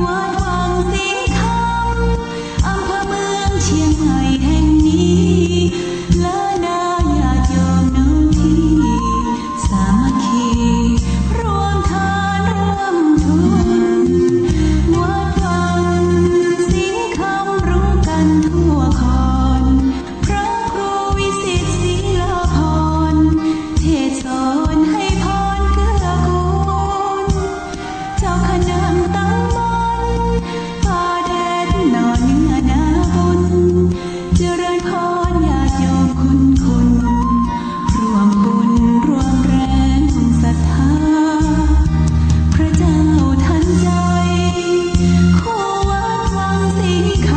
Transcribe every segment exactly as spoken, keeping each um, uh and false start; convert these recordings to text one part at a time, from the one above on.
วัดวังสิงห์คำ อำเภอเมืองเชียงใหม่แห่งนี้ และนาญาติโยมน้องพี่ สามัคคี ร่วมทานร่วมทุน วัดวังสิงห์คำ รู้กันทั่วคอน พระครูวิสิทธิ์ศรีลาภรณ์ เทศน์สอนให้พรเกื้อกูล เจ้าคณะตำบลป่าแดดหน่อเนื้อนาบุญ เจริญพรญาติโยมคุณคุณ ร่วมบุญร่วมแรงศรัทธา พระเจ้าทันใจ คู่วัดวังสิงห์ค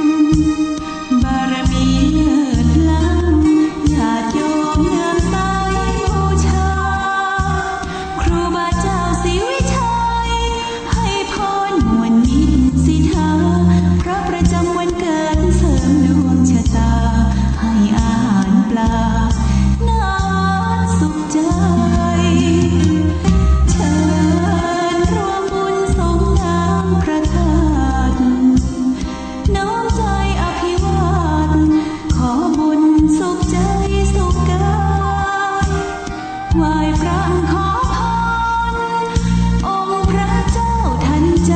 ำ บารมีเลิศล้ำ ญาติโยมเลื่อมใสบูชา ครูบาเจ้าศรีวิชัย ให้พรมวลมิตรสิทธา พระประจำวันเกิดเสริมดวงชะตา ให้อาหารปลา น่าสุขใจ เชิญร่วมบุญสงน้ำพระธาตุ น้อมใจอภิวาท ขอบุญสุขใจสุขกาย ไหว้พระขอพร องค์พระเจ้าทันใจ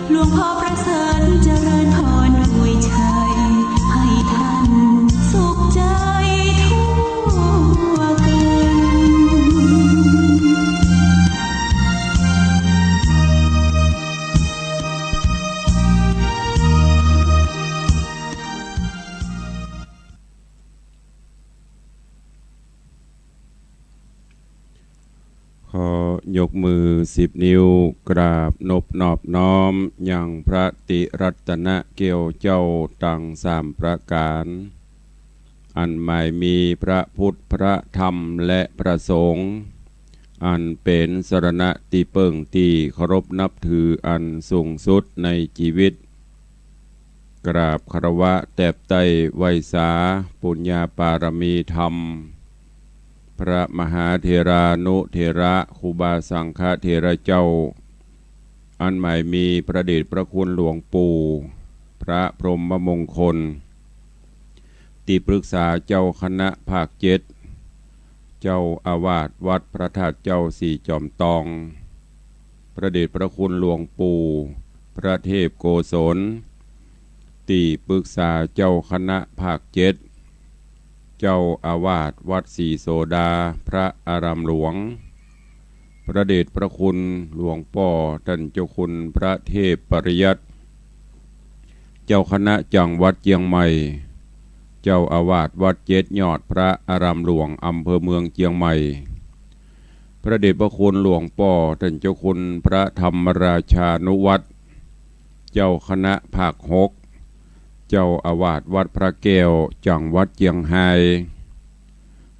หลวงพ่อประเสริฐเจริญพรอวยชัย ให้ท่านสุขใจทั่วกัน ขอยกมือสิบนิ้ว กราบนบนอบน้อมยังพระติรัตนเกี้ยวเจ้าตังสามประก๋าน อันหมายมีพระพุทธ พระธรรม และพระสงฆ์ อันเป๋นสรณะตี้เปิ้งตี้เคารพนับถืออันสูงสุดในจีวิต กราบคารวะแตบไต้ไหว้สาปุญญาปารมีธรรม พระมหาเถรานุเถระ ครูบาสังฆเถระเจ้า อันหมายมีพระเดชพระคุณหลวงปู่ พระพรหมมงคล ตี้ปรึกษาเจ้าคณะภาคเจ็ด เจ้าอาวาสวัดพระธาตุเจ้าสี่จอมตอง พระเดชพระคุณหลวงปู่พระเทพโกศล ตี้ปรึกษาเจ้าคณะภาคเจ็ด เจ้าอาวาสวัดศรีโสดา พระอารามหลวง พระเดชพระคุณหลวงป้อต้านเจ้าคุณพระเทพปริยัติ เจ้าคณะจังหวัดเจียงใหม่ เจ้าอาวาสวัดเจ็ดยอด พระอารามหลวง อำเภอเมืองเจียงใหม่ พระเดชพระคุณหลวงป้อต้านเจ้าคุณพระธรรมราชานุวัฒน์ เจ้าคณะภาคหก เจ้าอาวาสวัดพระแก้ว จังหวัดเจียงฮาย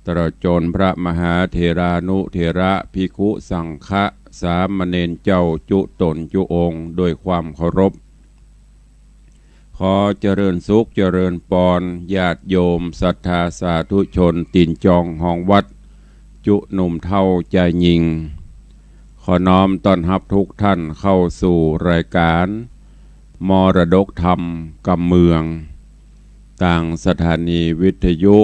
ตลอดจ๋นพระมหาเถรานุเถระ ภิกขุสังฆะ สามเณรเจ้าจุ๊ต๋นจุ๊องค์ ด้วยความเคารพ ขอเจริญสุขเจริญปอน ญาติโยมศรัทธาสาธุชนตี๋นจองฮองวัด จุ๊หนุ่มเฒ่าจายญิง ขอน้อมต้อนฮับทุกท่านเข้าสู่รายการมรดกธรรมกำเมือง ตางสถานีวิทยุ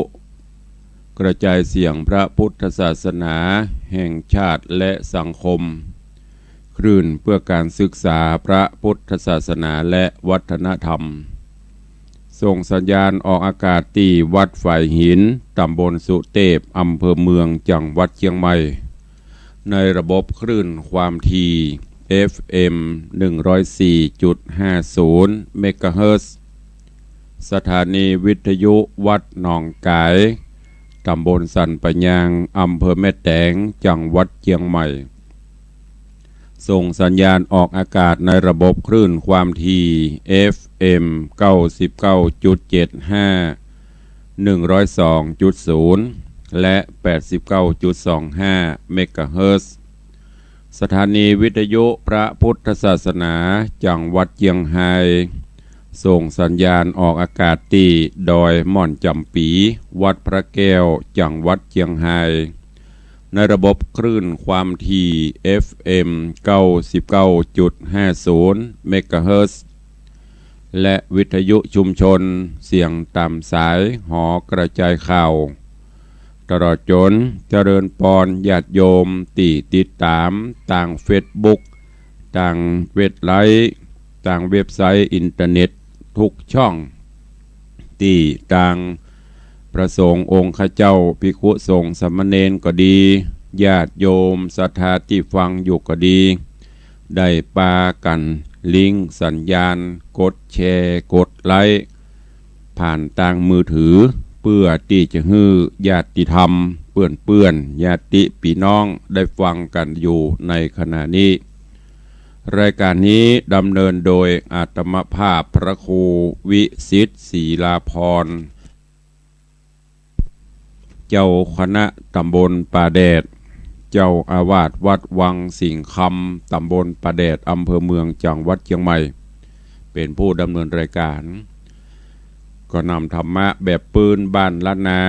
กระจายเสียงพระพุทธศาสนาแห่งชาติและสังคม คลื่นเพื่อการศึกษาพระพุทธศาสนาและวัฒนธรรม ส่งสัญญาณออกอากาศตี้วัดฝายหิน ต๋ำบลสุเตพ อำเภอเมือง จังหวัดเจียงใหม่ ในระบบคลื่นความถี่ เอฟเอ็ม หนึ่งร้อยสี่จุดห้าศูนย์ เมกะเฮิรตซ์ สถานีวิทยุวัดหนองก๋าย ต๋ำบลสันป่ายาง อำเภอแม่แตง จังหวัดเจียงใหม่ ส่งสัญญาณออกอากาศในระบบคลื่นความถี่ เอฟเอ็ม เก้าสิบเก้าจุดเจ็ดห้า หนึ่งร้อยสองจุดศูนย์ และ แปดสิบเก้าจุดสองห้า เมกะเฮิรตซ์ สถานีวิทยุพระพุทธศาสนาจังหวัดเจียงฮาย ส่งสัญญาณออกอากาศตี้ดอยม่อนจ๋ำปี๋ วัดพระแก้ว จังหวัดเจียงฮาย ในระบบคลื่นความถี่ เอฟเอ็ม เก้าสิบเก้าจุดห้าศูนย์ เมกะเฮิรตซ์ และวิทยุชุมชนเสียงต๋ามสายหอกระจายข่าว ตลอดจ๋นเจริญปอนญาติโยมตี้ติดต๋ามตางเฟซบุ๊ก ตางเว็บไซต์ ตางเว็บไซต์อินเทอร์เน็ตทุกช่อง ตี้ตางพระสงฆ์องค์ข้าเจ้า ภิกขุสงฆ์สามเณรก็ดี ญาติโยมศรัทธาตี้ฟังอยู่ก็ดี ได้ปากั๋นลิงก์สัญญาณ กดแชร์ กดไลก์ ผ่านตางมือถือ เปื้อตี้จะหื้อญาติธรรม เปื้อนๆ ญาติปี้น้องได้ฟังกั๋นอยู่ในขณะนี้ รายการนี้ดำเนินโดยอาตมาภาพพระครูวิสิทธิ์ ศรีลาภรณ์ เจ้าคณะตำบลป่าแดด เจ้าอาวาสวัดวังสิงห์คำ ตำบลป่าแดด อำเภอเมือง จังหวัดเชียงใหม่ เป๋นผู้ดำเนินรายการ ก็นำธรรมะแบบปื้นบ้านล้านนา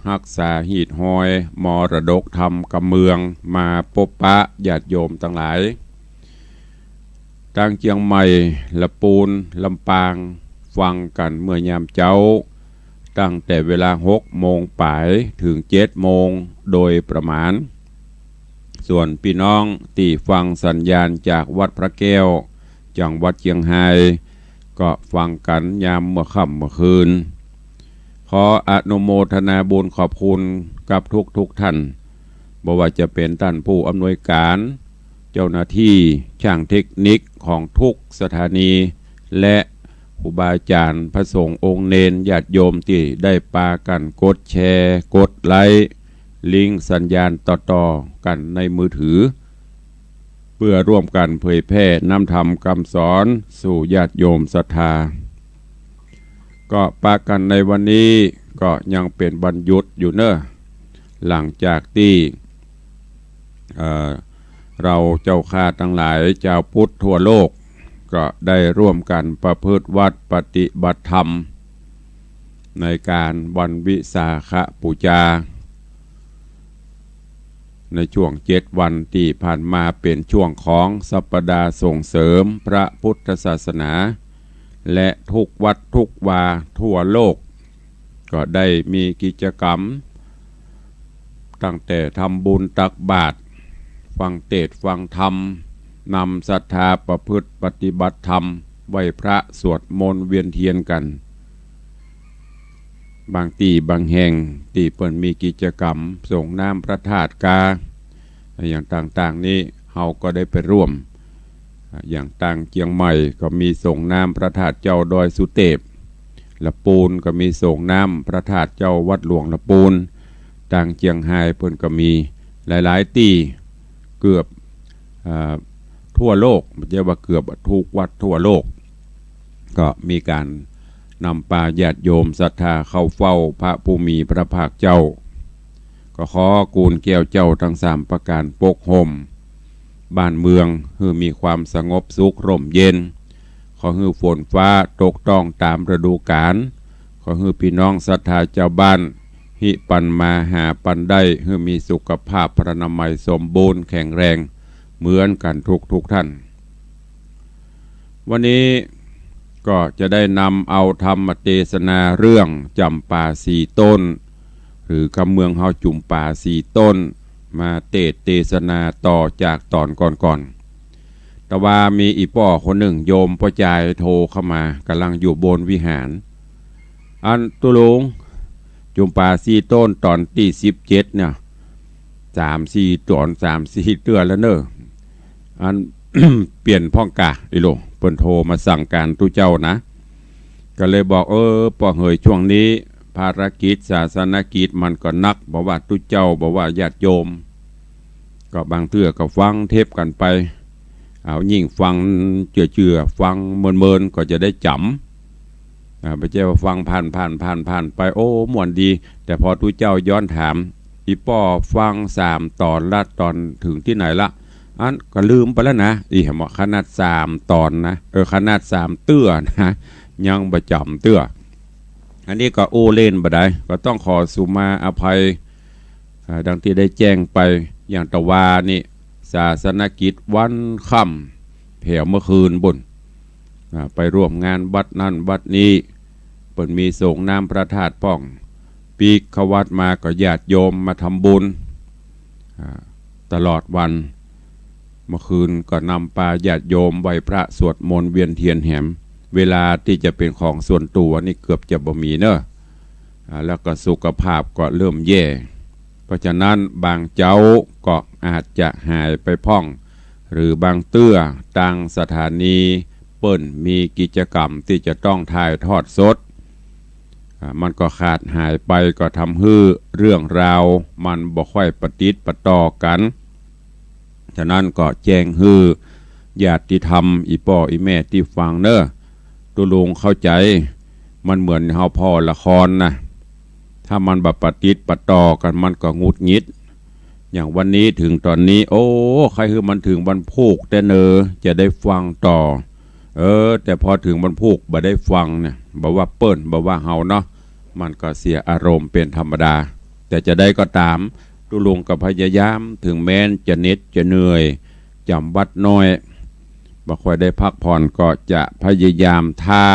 ฮักษาฮีตฮอยมรดกธรรมกำเมือง มาปบปะญาติโยมตังหลาย ตางเจียงใหม่ ละปูน ลำปาง ฟังกั๋นเมื่อยามเจ๊า ตั้งแต่เวลาหกโมงป๋ายเถิงเจ็ดโมงโดยประมาณ ส่วนปี้น้องตี้ฟังสัญญาณจากวัดพระแก้ว จังหวัดเจียงฮาย ก็ฟังกั๋นยามเมื่อค่ำเมื่อคืน ขออนุโมทนาบุญขอบคุณกับทุกๆ ท่าน บ่ว่าจะเป๋นต้านผู้อำนวยการ เจ้าหน้าตี้ จ้างเทคนิคของทุกสถานี และครูบาอาจ๋ารย์ พระสงฆ์องค์เณร ญาติโยมตี้ได้ปากั๋นกดแชร์ กดไลก์ ลิงก์สัญญาณต่อๆ กั๋นในมือถือ เปื้อร่วมกั๋นเผยแพร่น้ำธรรมกำสอนสู่ญาติโยมศรัทธา ก็ปากั๋นในวันนี้ก็ยังเป๋นวันหยุดอยู่เน่อ หลังจากตี้ เอ่อ เฮาเจ้าข้าตังหลายจาวพุทธทั่วโลก ก็ได้ร่วมกั๋นประพฤติวัตรปฏิบัติธรรม ในก๋านวันวิสาขบูชา ในช่วงเจ็ดวันตี้ผ่านมาเป๋นช่วงของสัปดาห์ส่งเสริมพระพุทธศาสนา และทุกวัดทุกวาทั่วโลก ก็ได้มีกิจกรรม ตั้งแต่ทำบุญตักบาตร ฟังเตสน์ฟังธรรม นำศรัทธาประพฤติปฏิบัติธรรม ไหว้พระสวดมนต์เวียนเทียนกั๋น บางตี้บางแห่งตี้เปิ้นมีกิจกรรมส่งน้ำพระธาตุกา อย่างต่างๆ นี้เฮาก็ได้ไปร่วม อย่างตางเจียงใหม่ก็มีส่งน้ำพระธาตุเจ้าดอยสุเตป ละปูนก็มีส่งน้ำพระธาตุเจ้าวัดหลวงละปูน ตางเจียงฮายเปิ้นก็มีหลายๆ ตี้ เกือบ อ่า ทั่วโลก บ่ใจ้ว่าเกือบ ทุกวัดทั่วโลก ก็มีก๋านนำปาญาติโยมศรัทธาเข้าเฝ้าพระผู้มีพระภาคเจ้า ก็ขอกู๋นแก้วเจ้าตังสามประก๋านปกฮ่มบ้านเมืองหื้อมีความสงบสุขร่มเย็น ขอหื้อฝนฟ้าตกต้องต๋ามฤดูก๋าล ขอหื้อปี้น้องศรัทธาจาวบ้าน หิปันมาหาปันได้ หื้อมีสุขภาพพรรณนามัยสมบูรณ์แข็งแรงเหมือนกั๋นทุกๆ ท่าน วันนี้ก็จะได้นำเอาธรรมเตสนาเรื่องจ๋ำปาสี่ต้น หรือกำเมืองเฮาจุ๋มปาสี่ต้น มาเตสน์เตสนาต่อจากต๋อนก่อนๆ แต่ว่ามีอี่ป้อคนนึ่ง โยมป้อจายโทรเข้ามา ก่ำลังอยู่บนวิหาร อันตุ๊ลุง จุ๋มปาสี่ต้นต๋อนตี้สิบเจ็ดเนี่ย สามสี่ต๋อน สามสี่เตื้อแล้วเน่อ อัน เปลี่ยนพ่องกา อีหลู เปิ้นโทรมาสั่งก๋านตุ๊เจ้านะ ก็เลยบอก เออ ป้อเหย ช่วงนี้ภารกิจศาสนกิจมันก็หนัก บ่ว่าตุ๊เจ้า บ่ว่าญาติโยม ก็บางเตื้อก็ฟังเทปกั๋นไป เอา ยิ่งฟังเจื้อๆ ฟังเมินๆ ก็จะได้จ๋ำ อ่า บ่ใจ้ว่าฟังผ่านๆ ๆ ๆ ไป โอ้ ม่วนดี แต่พอตุ๊เจ้าย้อนถาม อี่ป้อฟังสามต๋อนละ ต๋อนเถิงตี้ไหนละ อันก็ลืมไปแล้วนะ อี่หมอ ขนาดสามต๋อนนะ เออ ขนาดสามเตื้อนะ ยังบ่จ๋ำเตื้อ อันนี้ก็อู้เล่นบ่ได้ ก็ต้องขอสุมาอภัย อ่า ดังตี้ได้แจ้งไป อย่างตะวานี่ ศาสนกิจวันค่ำแผวเมื่อคืนปู้น อ่า ไปร่วมงานวัดนั้นวัดนี้ เปิ้นมีสรงน้ำพระธาตุป้อง ปิ๊กเข้าวัดมาก็ญาติโยมมาทำบุญ อ่า ตลอดวัน เมื่อคืนก็นำปาญาติโยมไหว้พระสวดมนต์เวียนเทียนแหม เวลาตี้จะเป๋นของส่วนตั๋วนี่เกือบจะบ่มีเนาะ อ่า แล้วก็สุขภาพก็เริ่มแย่ เพราะฉะนั้นบางเจ๊าก็อาจจะหายไปพ่อง หรือบางเตื้อตางสถานีเปิ้นมีกิจกรรมตี้จะต้องถ่ายทอดสด อ่า มันก็ขาดหายไป ก็ทำหื้อเรื่องราวมันบ่ค่อยปะติดปะต่อกั๋น ฉะนั้นก็แจ้งหื้อญาติธรรม อี่ป้ออี่แม่ตี้ฟังเนาะ ตุ๊ลุงเข้าใจ๋ มันเหมือนเฮาผ่อละครนะ ถ้ามันบ่ปะติดปะต่อกั๋นมันก็หงุดหงิด อย่างวันนี้เถิงต๋อนนี้ โอ้ ใค่หื้อมันเถิงวันพูกแต๊เนาะ จะได้ฟังต่อ เออ แต่พอเถิงวันพูกบ่ได้ฟังเนี่ย บ่ว่าเปิ้น บ่ว่าเฮาเนาะ มันก็เสียอารมณ์เป๋นธรรมดา แต่จะใดก็ต๋าม ตุ๊ลุงก็พยายาม เถิงแม้นจะเหน็ดจะเหนื่อย จ๋ำวัดน้อย บ่ค่อยได้พักผ่อน ก็จะพยายาม ถ้า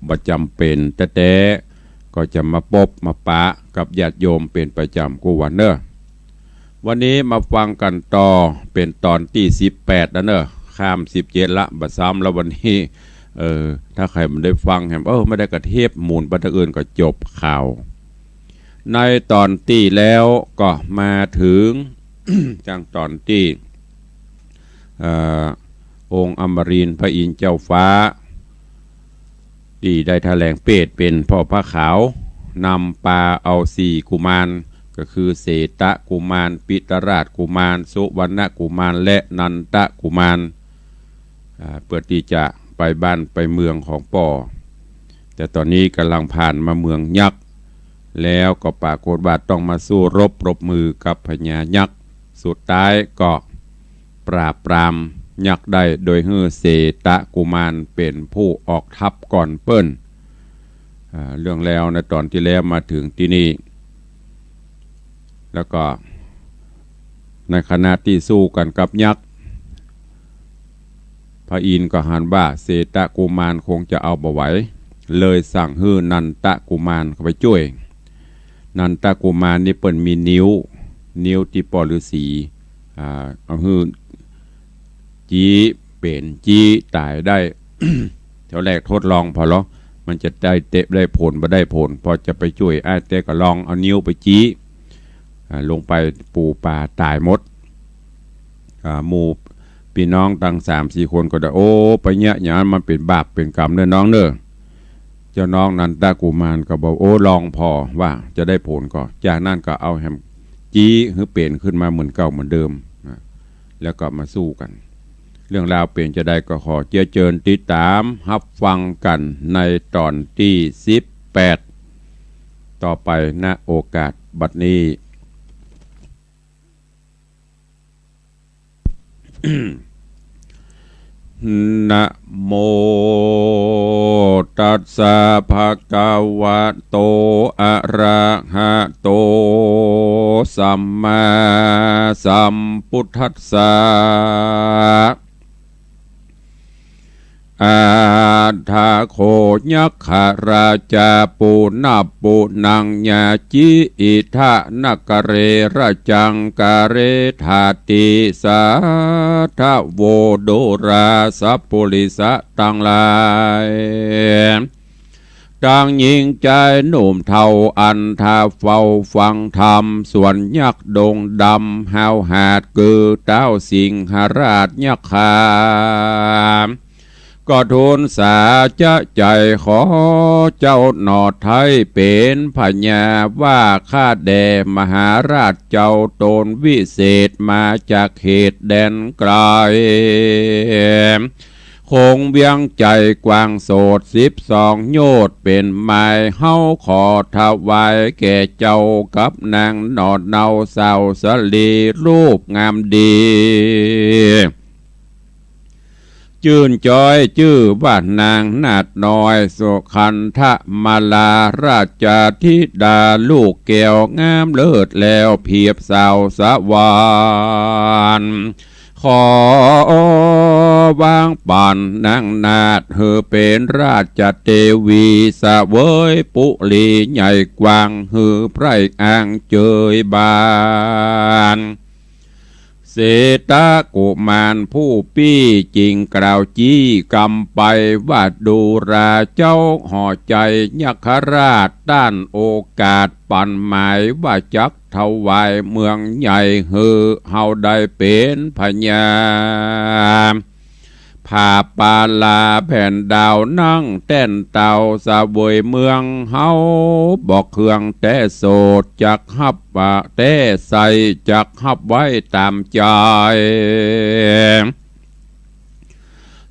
บ่จ๋ำเป๋นแต๊ๆ ก็จะมาปบมาปะกับญาติโยมเป๋นประจ๋ำกู้วันเนาะ วันนี้มาฟังกั๋นต่อ เป๋นต๋อนตี้สิบแปดแล้วเนาะ ข้ามสิบเจ็ดละ บ่ซ้ำแล้ววันนี้ เออ ถ้าใผบ่ได้ฟังแหม เออ บ่ได้ก็เทปหมุนไปตางอื่นก็จบข่าว ในต๋อนตี้แล้วก็มาเถิง จังต๋อนตี้ เอ่อ องค์อมรินทร์พระอินทร์เจ้าฟ้า ตี้ได้แถลงเปตเป๋นพ่อพระขาว นำปาเอาสี่กุมาร ก็คือเสตกุมาร ปิตราชกุมาร สุวรรณกุมาร และนันทกุมาร อ่า เปื้อตี้จะไปบ้านไปเมืองของป้อ แต่ต๋อนนี้ก่ำลังผ่านมาเมืองยักษ์ แล้วก็ปรากฏว่าต้องมาสู้รบปรบมือกับพญายักษ์ สุดท้ายก็ปราบปรามยักษ์ได้ โดยหื้อเสตกุมารเป๋นผู้ออกทัพก่อนเปิ้น อ่า เรื่องแล้วในต๋อนตี้แล้วมาเถิงตี้นี่ แล้วก็ในขณะตี้สู้กั๋นกับยักษ์ พระอินทร์ก็หันว่าเสตกุมารคงจะเอาบ่ไหว เลยสั่งหื้อนันทกุมารเข้าไปจ้วย นันทกุมารนี่เปิ้นมีนิ้ว นิ้วตี้ป้อฤๅษี อ่า เอาหื้อ จี๊เป๋น จี๊ต๋ายได้ แถวแรกทดลองผ่อลอ มันจะได้เต๊ะได้ผลบ่ได้ผล พอจะไปจ้วยอ้ายแต๊ก็ลองเอานิ้วไปจี๊ อ่า ลงไปปูปลาต๋ายหมด อ่า หมู่ปี้น้องตังสามสี่คนก็ได้ โอ้ ไปเยียะอย่างนั้นมันเป๋นบาปเป๋นกรรมเน่อน้องเน่อ เจ้าน้องนันทกุมารก็บอก โอ้ ลองผ่อว่าจะได้ผลก่อ จากนั้นก็เอาแหม จี๊หื้อเป๋นขึ้นมาเหมือนเก่าเหมือนเดิมนะ แล้วก็มาสู้กั๋น เรื่องราวเป๋นจาใดก็ขอเจียะเจิญติดต๋ามฮับฟังกั๋นในต๋อนตี้สิบแปด ต่อไป ณ โอกาสบัดนี้ นะโมตัสสะ ภะคะวะโต อะระหะโต สัมมาสัมพุทธัสสะ อัฏฐะโข ยักขะราชา ปูนะปูนัง ยาจิ อิทะนะกะเร ระจังกะเร ถาติ สาทะโว ดูราสะปุริสะตังหลาย ตังญิงจายหนุ่มเฒ่า อันถ้าเฝ้าฟังธรรม ส่วนยักษ์ดงดำ ฮาวหาด กือต้าวสิงหราชยักขา ก็ทูลสาจะใจ๋ ขอเจ้าหน่อไท้เป๋นพญา ว่าข้าแด่มหาราชเจ้า ตนวิเศษมาจากเขตแดนไกล คงเวียงใจ๋กว้างโสดสิบสองโยชน์เป๋นมาย เฮาขอถวายแก่เจ้ากับนางหน่อเนาสาวสะหลีรูปงามดี จื้นจอยจื้อว่านางนาฏน้อย สุคันธมาลา ราชธิดาลูกแก้วงามเลิศ แล้วเปรียบสาวสวรรค์ ขอวางปั๋นนางนาฏหื้อเป๋นราชเตวี เสวยปุรีใหญ่กว้าง หื้อใผอ้างเจยบาน เสตะกุมารผู้ปี้จึงกล่าวจี้กำไปว่า ดูราเจ้าหอใจ๋ ยักขราชต้านโอกาส ปั๋นหมายว่าจักถวายเมืองใหญ่ หื้อเฮาได้เป๋นพญา ผาบปาลาแผ่นดาว นั่งแต้นเตาเสวยเมืองเฮา บ่เคืองแต๊โสด จักฮับว่าแต๊ใส่ จักฮับไว้ต๋ามใจ๋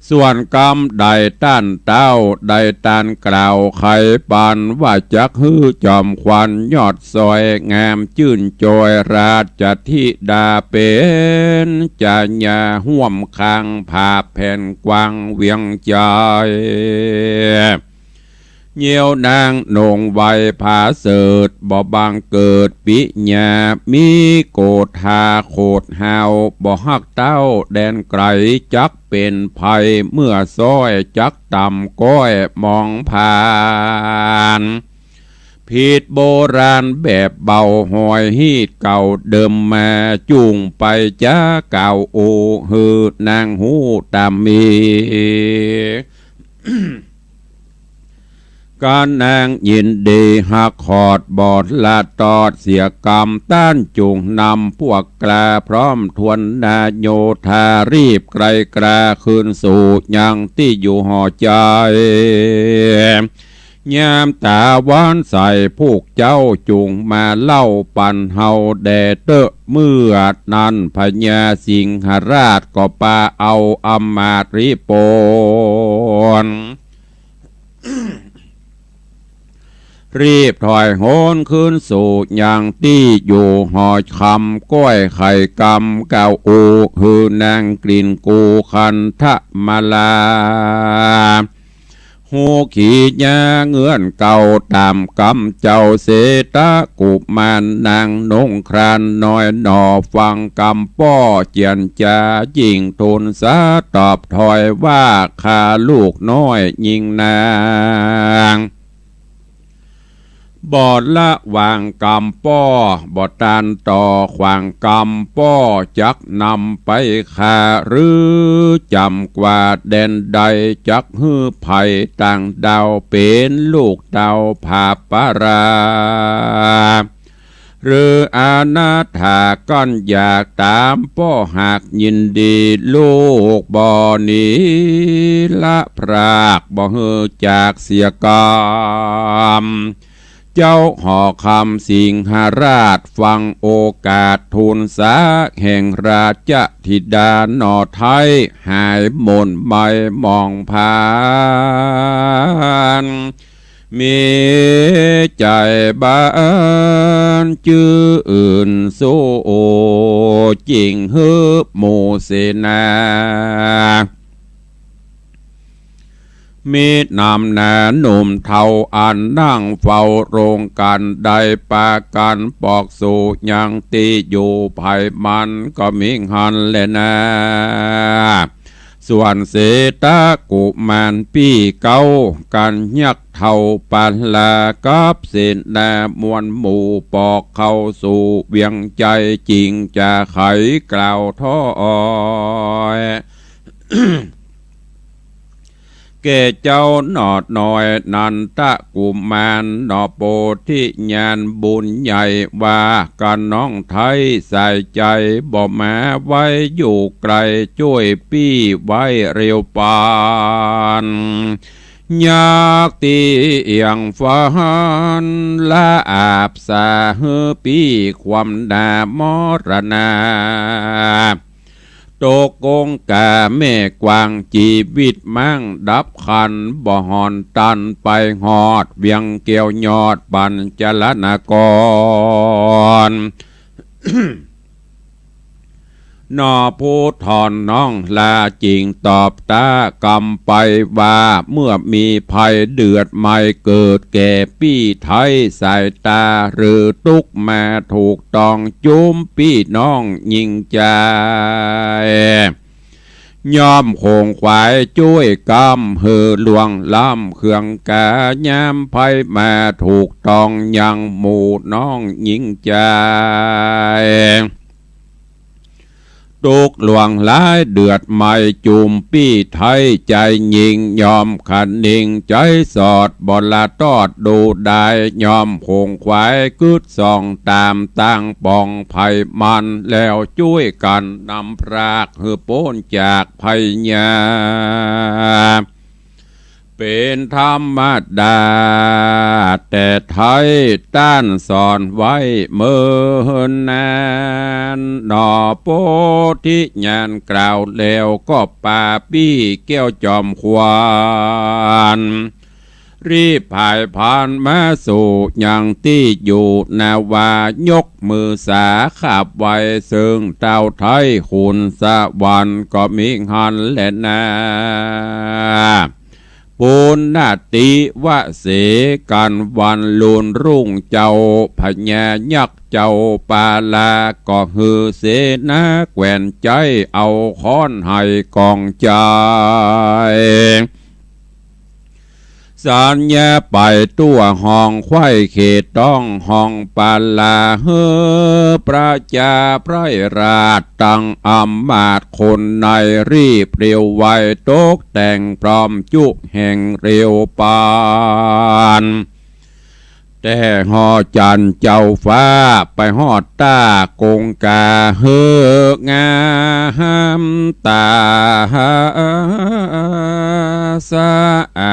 ส่วนกำใดต้านเต้าได้ตรัสกล่าวไขปันว่า จักหื้อจอมขวัญยอดสวยงาม จื้นจอยราชธิดาเป๋นจญา ฮ่วมข้างผาบแผ่นกว้างเวียงใจ๋ เยียวนางนงไวผาเสริฐ บ่บังเกิดปิญญา มีโกธาโขดหาว บ่ฮักเต้าแดนไก๋ จักเป๋นภัยเมื่อซ้อย จักต่ำก้อยมองผ่าน ผิดโบราณแบบเบา ฮอยฮีตเก่าเดิมมา จุ่งไปจ๊ากล่าวอู้ หื้อนางฮู้ต๋ามมี ก็นางยินดีฮักหอด บ่ละตอดเสียกำ ต้านจุ่งนำพวกกล้า พร้อมถ้วนหน้าโยธา รีบไกลกล้าคืนสู่ยังตี้อยู่หอใจ๋ ยามต๋าวันใส พวกเจ้าจุ่งมาเล่าปันเฮาแด่เต๊อะ เมื่อนั้นพญาสิงหราชก็ปาเอาอำมาตย์ริโปน รีบถอยโหนคืนสู่ยังตี้อยู่หอคำ ก้อยไขกำกล่าวอู้ หื้อนางกลิ่นกูคันธมาลา ฮู้ขียาเงื่อนเก่าต๋ามกำเจ้า เสตะกุมารนางนงครานน้อยหนอ ฟังกำป้อเจียรจายิ่งทูลสา ตอบถอยว่า ข้าลูกน้อยญิงนาง บ่ละวางกำป้อ บ่ตานต่อขวางกำป้อ จักนำไปฆ่าหรือจ๋ำกว่าแดนใด จักหื้อใผต่างด้าว เป๋นลูกเต้าผาบปาลา หรืออนาถากั๋น อยากต๋ามป้อหากยินดี ลูกบ่หนีละพราก บ่หื้อจากเสียกำ เจ้าหอคำสิงหราชฟังโอกาส ทูลสาแห่งราชธิดาหนอไท้ หายหม่นไหม้หมองผ่าน มีใจ๋บานจื้นสู้ จึ่งหื้อหมู่เสนา มีนำหน้าหนุ่มเฒ่าอันนั่งเฝ้าโรงกั๋น ได้ปากั๋นปอกสู่ยังตี้อยู่ไผมันก็มิหั้นแลนา ส่วนเสตะกุมารปี้เก๊า กั๋นยักษ์เฒ่าปาลากับเสนามวลหมู่ปอกเข้าสู่เวียงใจ๋ จึ่งจะไขกล่าวถ้อย แก่เจ้าหนอน้อยนันทกุมารหนอ โปธิญาณบุญใหญ่ว่า กะน้องไท้สายใจ๋บ่มาไว้อยู่ไก๋ จ้วยปี้ไว้เร็วปาน ยักษ์ตี้เอี่ยงฝันละอาบสา หื้อปี้ความหน้ามรณา ตกกงกาแม่กวาง จีวิตมั่งดับขัน บ่หอนตันไปหอด เวียงแก้วยอดปัญจลนคร นอผู้ถอนน้องลาจึงตอบต๋ากำไปว่า เมื่อมีภัยเดือดไม่เกิดแก่ปี้ไทย สายต๋าหรือตุ๊กข์มาถูกต้อง จุมปี้น้องญิงจาย ย่อมขงขวายจ้วยกำ หื้อล่วงล้ำเคืองกา ยามภัยมาถูกต้อง ยังหมู่น้องญิงจาย ตุ๊กข์หลวงหลายเดือดไหม้ จุมปี้ไทยใจ๋ยิ่ง ย่อมคะนิงใจ๋สอด บ่ละตอดดูดาย ย่อมขงขวายกึ๊ดส่องต๋ามตางป๋องภัยมัน แล้วจ้วยกั๋นนำพราก หื้อป๊นจากภัยยา เป๋นธรรมดา แต่ไทยต้านสอนไว้เมินนาน หนอโพธิญาณกล่าวแล้วก็ปาปี้แก้วจอมขวัญ รีบผายพลันมาสู่ยังตี้อยู่ นาวายกมือสาขาบไหว้ เซิงเต้าไทยขุนสวรรค์ก็มิหันแลนา ปุณณติวเสกั๋นวันลุนรุ่ง เจ้าพญายักษ์เจ้าปาลา ก็หื้อเสนาแคว่นใจ๊ เอาค้อนไหกองใจ๋ สัญญาไปตั๋วห้องไขว้ เขตต้องห้องปาลา หื้อประจาไพร่ราช ตังอำมาตย์คนใน รีบเร็วไวตกแต่งพร้อมจุแห่งเร็วปาน แต่หอจันทร์เจ้าฟ้า ไปฮอดต้ากงกา หื้องามต๋าสะอา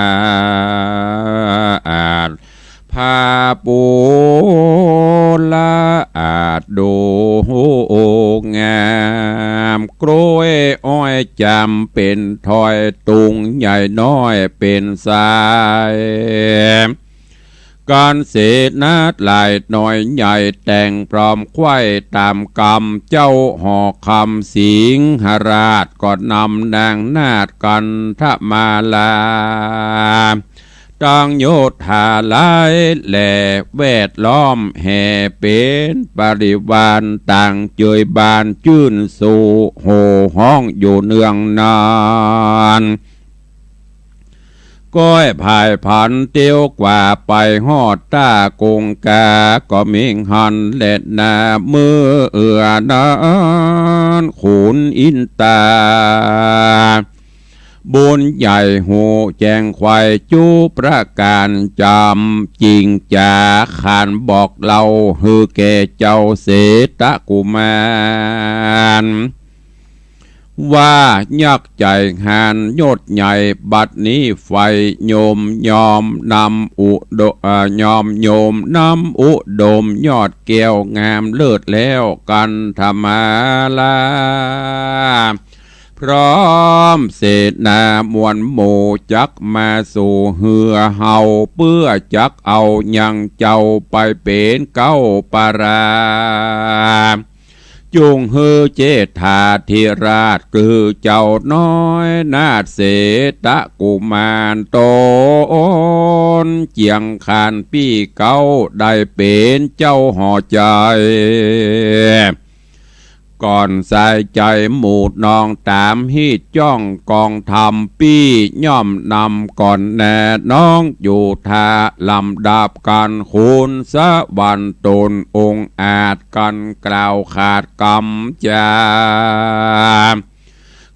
ด ผ้าปูละอาดดูงาม กล้วยอ้อยจำเป๋นถ้อย ตุงใหญ่น้อยเป๋นสาย ก๋านเสนาหลายน้อยใหญ่ แต่งพร้อมไขว้ต๋ามกำ เจ้าหอคำสิงหราช ก็นำนางนาฏกันทมาลา ตังโยธาหลายแหล่ แวดล้อมแห่เป๋นบริวาร ต่างเจยบานจื้นสู่ โห่ฮ้องอยู่เนืองนาน ก้อยผายพลันเตียวกว่า ไปฮอดต้ากงกา ก็มิหันแลนา เมื่อเอือนั้นขุนอินตา บุญใหญ่ฮู้แจ้งไขว้จุประก๋าน จ๋ำจิ่งจ๋าขานบอกเล่า หื้อแก่เจ้าเสตกุมาร ว่ายักษ์ใจ๋หาญยศใหญ่ บัดนี้ใฝ่ยมยอมนำอุดม เอ่อ ยอมยมนำอุดม ยอดแก้วงามเลิศแล้ว กันทมาลา พร้อมเสนามวลหมู่ จักมาสู่เฮือเฮา เปื้อจักเอายังเจ้า ไปเป๋นเก๊าปารา จุ่งหื้อเจษฐาธิราช คือเจ้าน้อยนาถเสตกุมาร ต๋นเจียงคานปี้เก๊า ได้เป๋นเจ้าหอใจ๋ ก่อนสายใจ๋หมู่น้อง ต๋ามฮีตจ้องกองธรรม ปี้ย่อมนำก่อนแน่ น้องอยู่ท่าลำดับกั๋น ขุนสวรรค์ต๋นองอาจ กั๋นกล่าวขาดกำจา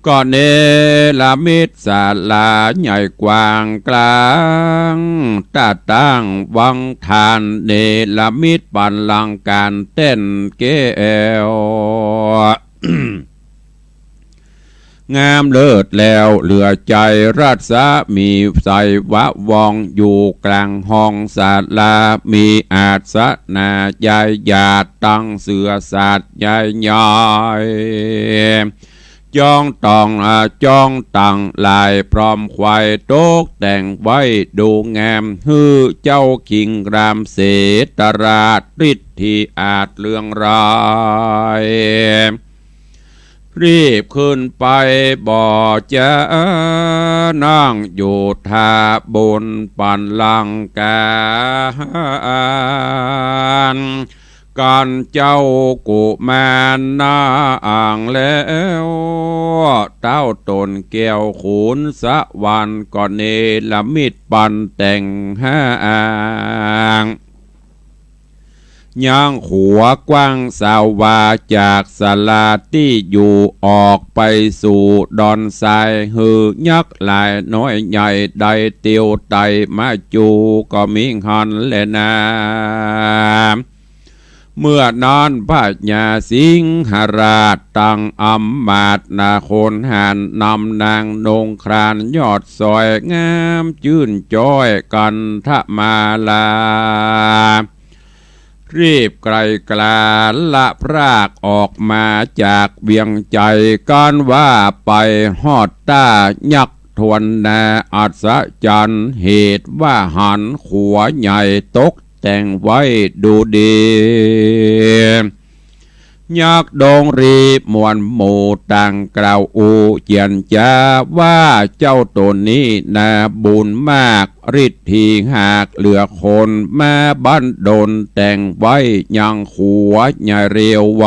ก็เนรมิตศาลาใหญ่กว้างไกล ต๋าตั้งวังทาน เนรมิตปัลลังก์ก๋านแต้นแก้ว งามเลิศแล้วเหลือใจ๋ รัศมีใสวะว่อง อยู่กลางห้องศาลา มีอาสนะใหญ่หยาด ตั้งเสื่อสาดใหญ่ใหญ่ จ้องต้อง อ่า จ้องตังหลายพร้อมไขว้ ตกแต่งไว้ดูงาม หื้อเจ้าคิงรามเสตราช ฤทธิอาจเรืองราย รีบขึ้นไปบ่จ๊า นั่งอยู่ท่าบนบัลลังก์กา กันเจ้ากุมารนางแล้ว เต้าต๋นแก้วขุนสวรรค์ก็เนรมิตปันแต่งห้าง ยังขัวกว้างสาวาจากศาลาตี้อยู่ออกไปสู่ดอนทราย หื้อยักษ์หลายน้อยใหญ่ได้เตียวไต่มาจูก็มิหั้นแลนา เมื่อนั้นพญาสิงหราชตังอำมาตย์นาคนหาญนำนางนงครานยอดสวยงามจื้นจ้อยกันทมาลา รีบไกลกลาละพรากออกมาจากเวียงไจ๋ กันว่าไปฮอดต้ายักษ์ทวนนาอัศจรรย์ เหตุว่าหันขัวใหญ่ตกแต่งไว้ดูดี ยักษ์ดงรีมวลหมู่ต่างกล่าวอู้เจียนจ๋าว่า เจ้าต๋นนี้นาบุญมาก ฤทธีหากเหลือคน มาบั้นดลแต่งไว้ยังขัวใหญ่เร็วไว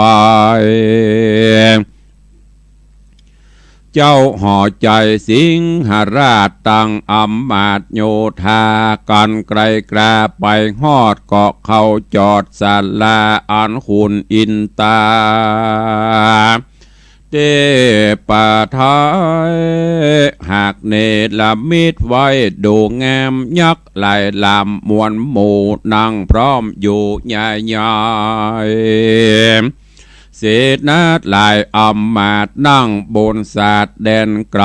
เจ้าหอใจ๋สิงหราชตังอำมาตย์โยธา กันไกลกลาไปฮอดก็เข้าจอดศาลาอันขุนอินตา เตปะไทย หากเนรมิตไว้ดูงาม ยักษ์หลายลำมวลหมู่นั่งพร้อมอยู่ใหญ่ใหญ่ เสนาหลายอำมาตย์นั่งบนสาดแดนไกล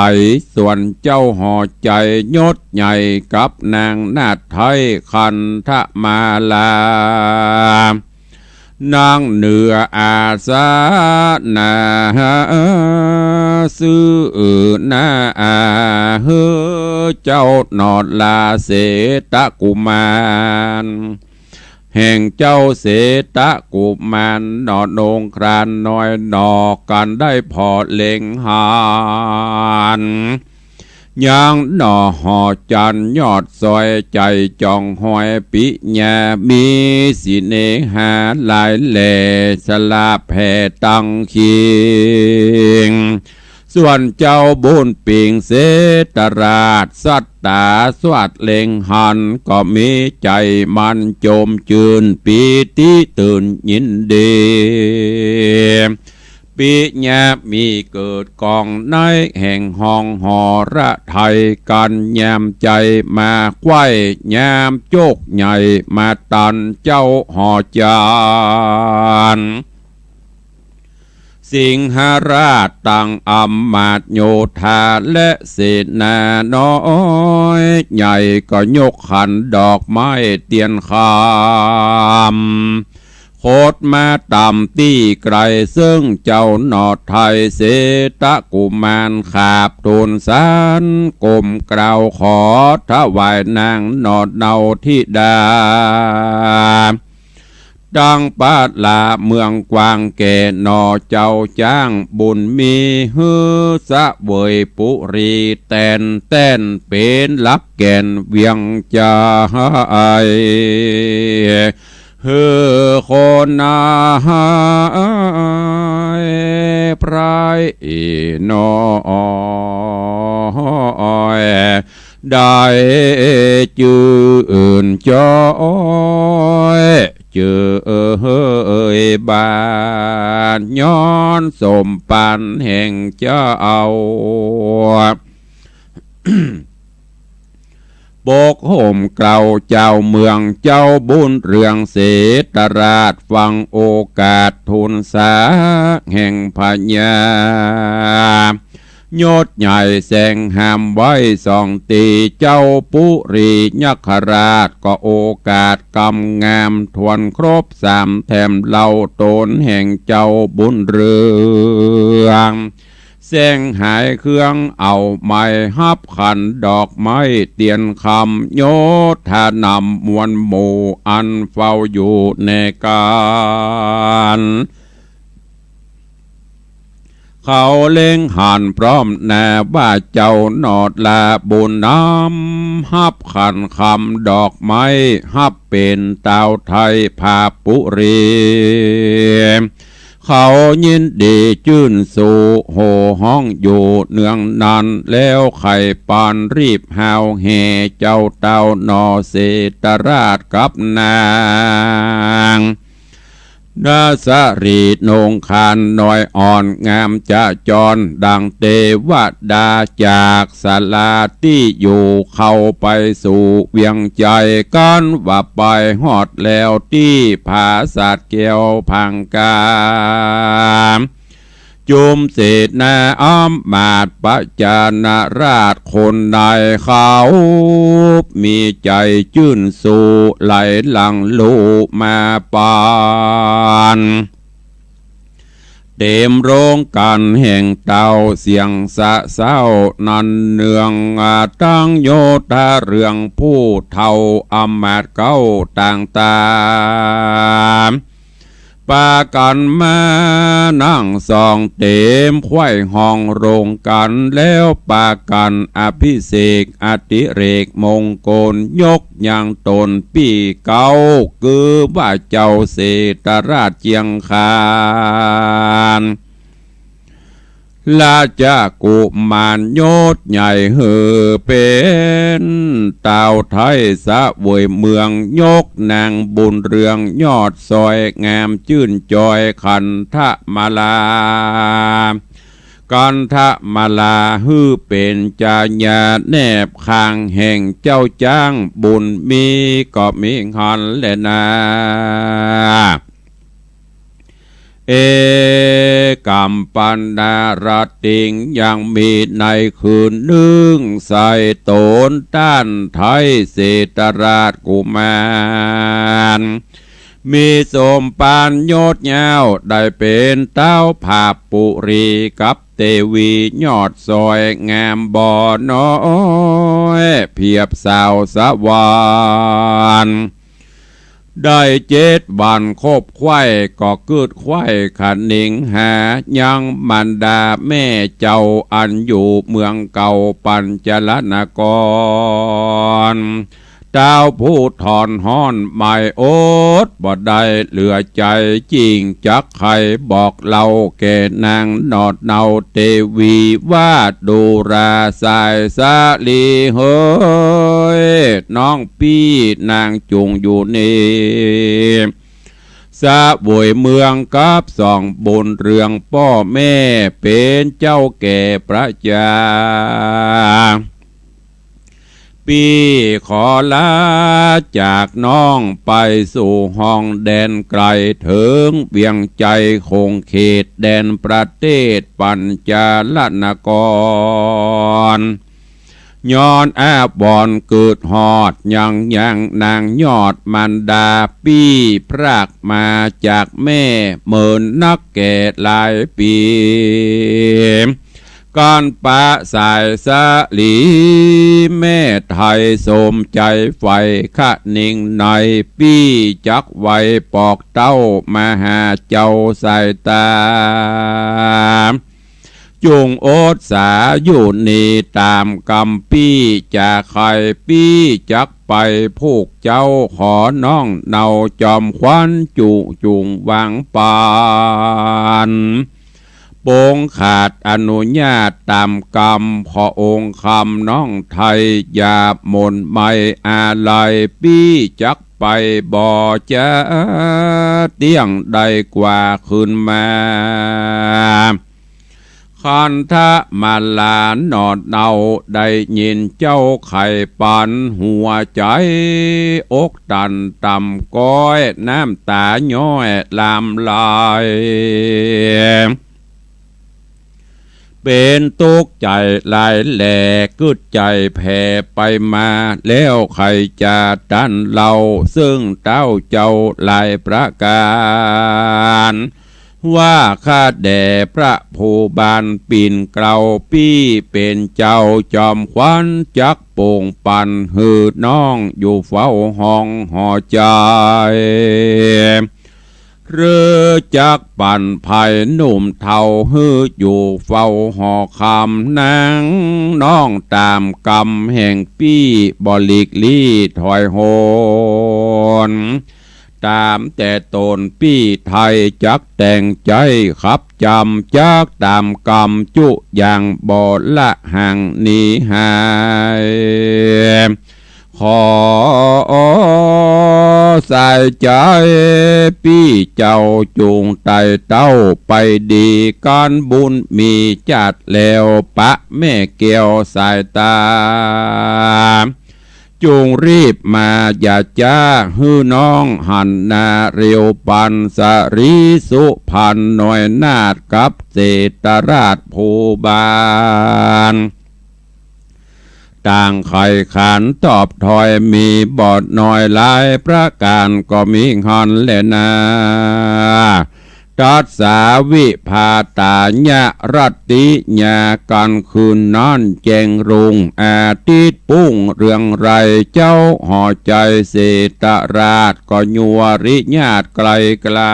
ส่วนเจ้าหอใจ๋ยศใหญ่กับนางนาฏไทยคันธมาลา นั่งเหนืออาสนะ ซื่อหน้า เฮ้อ เจ้าหนอลาเสตกุมาร แห่งเจ้าเสตกุมารหนอนงครานน้อยหนอ กันได้ผ่อเล็งหัน ยังหนอหอจันทร์ยอดสวย ใจ๋จ่องหอยปิญา มีสิเนหาหลายแหล่ สลาแผ่ตังคิง ส่วนเจ้าบุญปิงเสตราช สัตตาสวัสดเล็งหัน ก็มีใจ๋มันจมจื้น ปีติตื่นยินดี ปิญามีเกิดกองในแห่งห้องหอระไทย กันยามใจ๋มาใคว่ ยามโจกใหญ่มาตัน เจ้าหอจันทร์ สิงหราชตังอำมาตย์โยธาและเสนาน้อยใหญ่ ก็ยกขันดอกไม้เตียนคำ คดมาต๋ามตี้ไกล เซิ่งเจ้าหนอไทยเสตกุมารขาบทูลสาร ก้มเกล้าขอถวายนางหนอเนาธิดา ตังประลาเมืองกว้างแก่หนอเจ้าจ้างบุญมี หื้อเสวยปุรีแตนแต้น เป๋นหลักแก่นเวียงใจ๋ หื้อคนนายไพร่น้อย ได้จื้นจ้อยเจยบาน ย้อนสมปันแห่งเจ้า ปกห่มเกล้าเจ้าเมือง เจ้าบุญเรืองเสตราช ฟังโอกาสทูลสาแห่งพญา ยศใหญ่แสงหามไว้สองตี้ เจ้าปุรียักขราช ก็โอกาสกำงาม ถ้วนครบสามแถมเล่า ต๋นแห่งเจ้าบุญเรือง แสงหายเครื่องเอาไม้ ฮับขันดอกไม้เตียนคำ โยธานำมวลหมู่ อันเฝ้าอยู่ในการ เขาเล็งหันพร้อมหน้าว่าเจ้าหนอดลาบุญนำ ฮับขันคำดอกไม้ ฮับเป๋นตาวไทยผาปุรี เขายินดีจื้นสู โห่ฮ้องอยู่เนืองนั้น แล้วใค่ปานรีบฮาวแห่เจ้าเต้าหนอเศรษฐราชกับนาง นสรีนงคานน้อยอ่อนงามจะจร ดังเตวดาจากสาลาตี้อยู่ เข้าไปสู่เวียงไจ กันว่าไปฮอดแล้วตี้ผาสาทแก้วพังกา จุมเสนาอำมาตย์ประจานาราชคนใน เขามีใจ๋จื้นสู ไหลหลั่งลู่มาปาน เต๋มโรงกั๋นแห่งเต้าเสียงสะเซ้านั้นเนือง ตั้งโยธาเรื่องผู้เฒ่าอำมาตย์เก๊าต่างๆ ปากั๋นมานั่งสองเต๋มไขว้ห้องโรงกั๋น แล้วปากั๋นอภิเษกอดิเรกมงคล ยกยังต๋นปี้เก๊า คือว่าเจ้าเศรษฐราชเจียงคาน ราชกุมารยศใหญ่หื้อเป๋นตาวไทยเสวยเมือง ยกนางบุญเรืองยอดสวย งามจื้นจอยขันธมาลา ขันธมาลาหื้อเป๋นจายาแนบข้างแห่งเจ้าจ๊าง บุญมีก็มีหั้นแลนา เอกัมปนาราตริง ยังมีในคืนนึ่ง ใส่ต๋นต้านไทยเศรษฐราชกุมาร มีสมภารยศยาว ได้เป๋นตาวผาปุรี กับเตวียอดสวยงามบ่น้อย เปรียบสาวสวรรค์ ได้เจ็ดวันคบไขว้ ก็กึ๊ดไขว้คะนิงหา ยังมารดาแม่เจ้า อันอยู่เมืองเก่าปัญจลนคร ตาวผู้ทนฮ้อนไหม้อดบ่ได้เหลือใจ๋ จิ่งจักใค่บอกเล่าแก่นางหนอดเนาเตวี ว่าดูราสายสาลีเหย น้องปี้นางจุ่งอยู่นี่ เสวยเมืองกับสองบุญเรือง ป้อแม่เป๋นเจ้าแก่ประจา ปี้ขอลาจากน้องไปสู่ห้องแดนไก๋ เถิงเวียงไจขงเขตแดนประเทศปัญจลนคร ย้อนอาวรณ์กึ๊ดฮอดยังยังนางยอดมารดา ปี้พรากมาจากแม่เมินนักแก่หลายปี๋ ก๋านปะสายสาลี แม่ไทยสมใจ๋ใฝ่คะนิงใน ปี้จักไว้ปอกเต้ามหาเจ้าสายต๋า จุ่งอดสาอยู่นี่ต๋ามกำ ปี้จะใค่ปี้จักไปผูกเจ้า ขอน้องเนาจอมขวัญจุจุ่งวางปัน ปงขาดอนุญาตต๋ามกำ ขอองค์คำน้องไทยอย่าหม่นไหม้อาลัย ปี้จักไปบ่จะเตี้ยงได้กว่าคืนมา ขันธมาลาหนอดเนาได้ยินเจ้าไขปัน หัวใจ๋อกตันต่ำก้อย น้ำต๋าย้อยหลั่งไหล เป๋นตุ๊กข์ใจ๋หลายแหล่ กึ๊ดใจ๋แผ่ไปมา แล้วใค่จะต้านเล่า เซิ่งเต๊าเจ้าหลายประก๋าน ว่าข้าแด่พระผู้บานปิ่นเกล้า ปี้เป๋นเจ้าจอมขวัญ จักโปงปันหื้อน้องอยู่เฝ้าห้องหอใจ๋ หรือจักปั๋นไพร่หนุ่มเฒ่าหื้ออยู่เฝ้าหอคำ นางน้องต๋ามกำแห่งปี้บ่หลีกลี้ถอยหน ต๋ามแต่ต๋นปี้ไทยจักแต่งใจ๋ขับจำ จักต๋ามกำจุอย่างบ่ละห่างหนีหาย ขอสายใจ๋ปี้เจ้าจุ่งไต่เต้าไปดี ก๋านบุญมีจัดแล้วปะแม่แก้วสายต๋า จุ่งรีบมาอย่าจ๊าหื้อน้องหันหน้าเร็วปั๋น สะหรีสุพรรณน้อยนาถกับเศรษฐราชภูบาล ต่างใค่ขานตอบถอยมีบ่น้อยหลายประก๋านก็มีหั้นแลนา ตัสสาวิภาตายะรัตติยา ก๋านคืนนั้นแจ้งรุ่งอาทิตย์ปุ้งเรืองไร เจ้าหอใจ๋เศรษฐราชก็ยัวริญาติไกลกล้า